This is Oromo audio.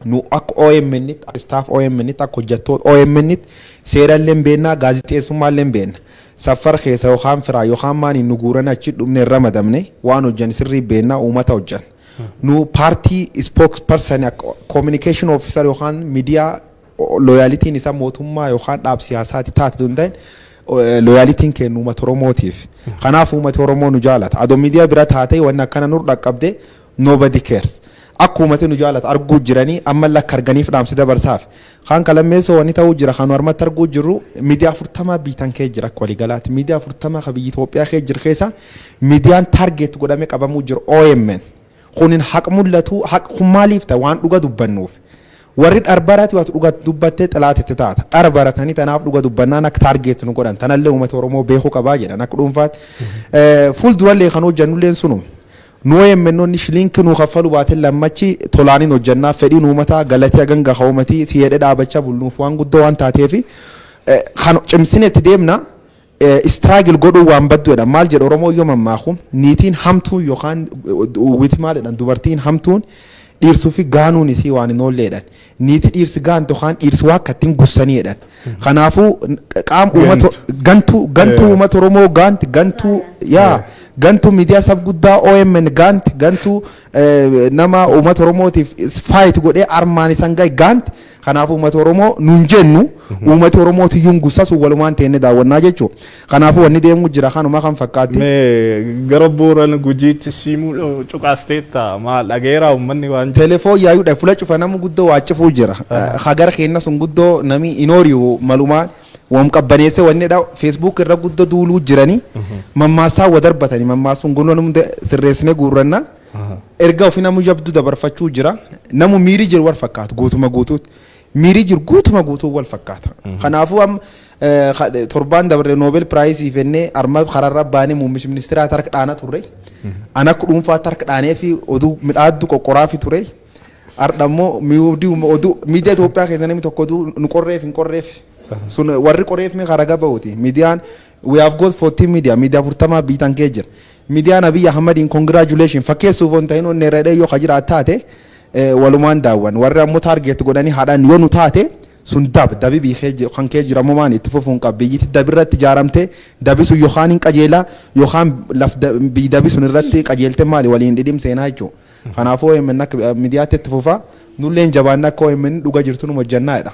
Nu akka OMN, akka staff OMN, akka hojjettoota OMN, seerallee hin beennaa, gaazixeessummaallee hin beenna. Saffar keessa yookaan firaa yookaan maaniin nu guuran achi dhumne irra madamne waan hojjan sirrii beennaa, uummata hojjan. Nu paartii spokesperson, akka communication officer yookaan miidiyaa loyalityn isaa mootummaa yookaan dhaab siyaasaati taate tun ta'in, loyalityn kennu uummata Oromootiif. Kanaaf uummati Oromoo nu jaalata. Adoo miidiyaa bira taatee wanni akkana nur dhaqqabde, nobody cares. Akka uummati nu jaalata arguu jiranii, amma lakka arganiif dhaamsi dabarsaaf. Kaan kalammeessoo wanni ta'uu jira kan harmatti arguu jirru, miidiyaa 40 biitan kee jira akka waliigalaatti. Miidiyaa 40 ka biyya Itoophiyaa kee jiru keessa miidiyaan target godhamee qabamuu jiru OMN. Kunin haq mul'atu, haq kun maaliif ta'e? Waan dhuga dubbannuuf. Warri dharbaraati waatu dhuga dubbattee xilaatetti taata. Dhar baratanii tanaaf dhuga dubbannaan akka target nu godhan. Tanallee uummata Oromoo beekuu qabaa jedhan akka dhuunfaatti. Fuuldurallee kan hojjannulleen sunuma. Nu OMN shiliinki nuu kaffalu baateen lammachi tolaaniin hojjannaa. Fedhiin uummataa galatee haganga uummatii si hedhe dhaabachaa bulnuuf waan guddoo waan taateefi kan cimsine itti deemna. Struggle godhuu waan badduudha. Maal jedha Oromoo yoo mammaaku? Niitiin hamtuun yookaan witi maal jedhan, dubartiin hamtuun dhiirsuu fi gaanuun isii waan hin oolleedhan. Niiti dhiirsi gaantu yookaan dhiirsi waa akka ittiin gussaniidhan. Kanaafuu qaam uummata gantuu uummata Oromoo gaanti, gantuu yaa gantuu miidiyaa sab guddaa OMN gaanti, gantuu nama uummata Oromootiif fight godhee armaan isan gahe gaanti. Kanaafuu uummata Oromoo nuun jennu, uummata Oromootiyyuun gussasu walumaan teenne daawwannaa jechuudha. Kanaafuu wanni deemuu jira kanuma kan fakkaatti. Mee gara Booran Gujiitti siimuu cuqaasteetta, maal dhageeraa uummanni waan jedhu? Telefoon yaayuudha fuula cufa nama guddoo waacifuu jira. Hagara keenya sun guddoo nami inooriyu malumaan wam qabbaneesse wanni dha. Facebook irra guddoo duuluu jiranii, mammaasaa wa darbatanii, mammaasuun gunoon hunda sirreessine guurranna. Erga ofii namu jabduu dabarfachuu jira. Namu miirii jiru wal fakkaatu guutuma guutuutti. Miirii jiru guutuma guutuu wal fakkaata. Kanaafuu amma torbaan dabarre Nobel Prize fennee arma kararra baanee muummichi ministeeraa harka dhaana turre. An akka dhuunfaatti harka dhaanee fi oduu midhaaddu qoqqoraa fi ture. Har'a immoo oduu miidiyaa Itoophiyaa keessa namni tokko oduu nu qorreef hin qorreef. Sun warri qoreef mi karaga bahuti. Miidiyaan, we have got 40 media, miidiyaa 40 biitan kee jira. Miidiyaan Abiy Ahmadiin congratulation fakkeessuuf on ta'in onne irra yoo ka taate walumaan daawwan. Warri ammoo target godhanii haadhaan yoo nu taate sun dab dabi biikee kan kee jira maan itti fufuun qaba. Biyyatti dabi irratti ijaaramte, dabi sun yookaan hin qajeelaa yookaan laf dabi sun irratti qajeelte maali waliin dhidhim seenaa jechuudha. Kanaafuu OMN akka miidiyaatti itti fufa, nulleen jabaanna, akka OMN dhuga jirtu nu hojjannaadha.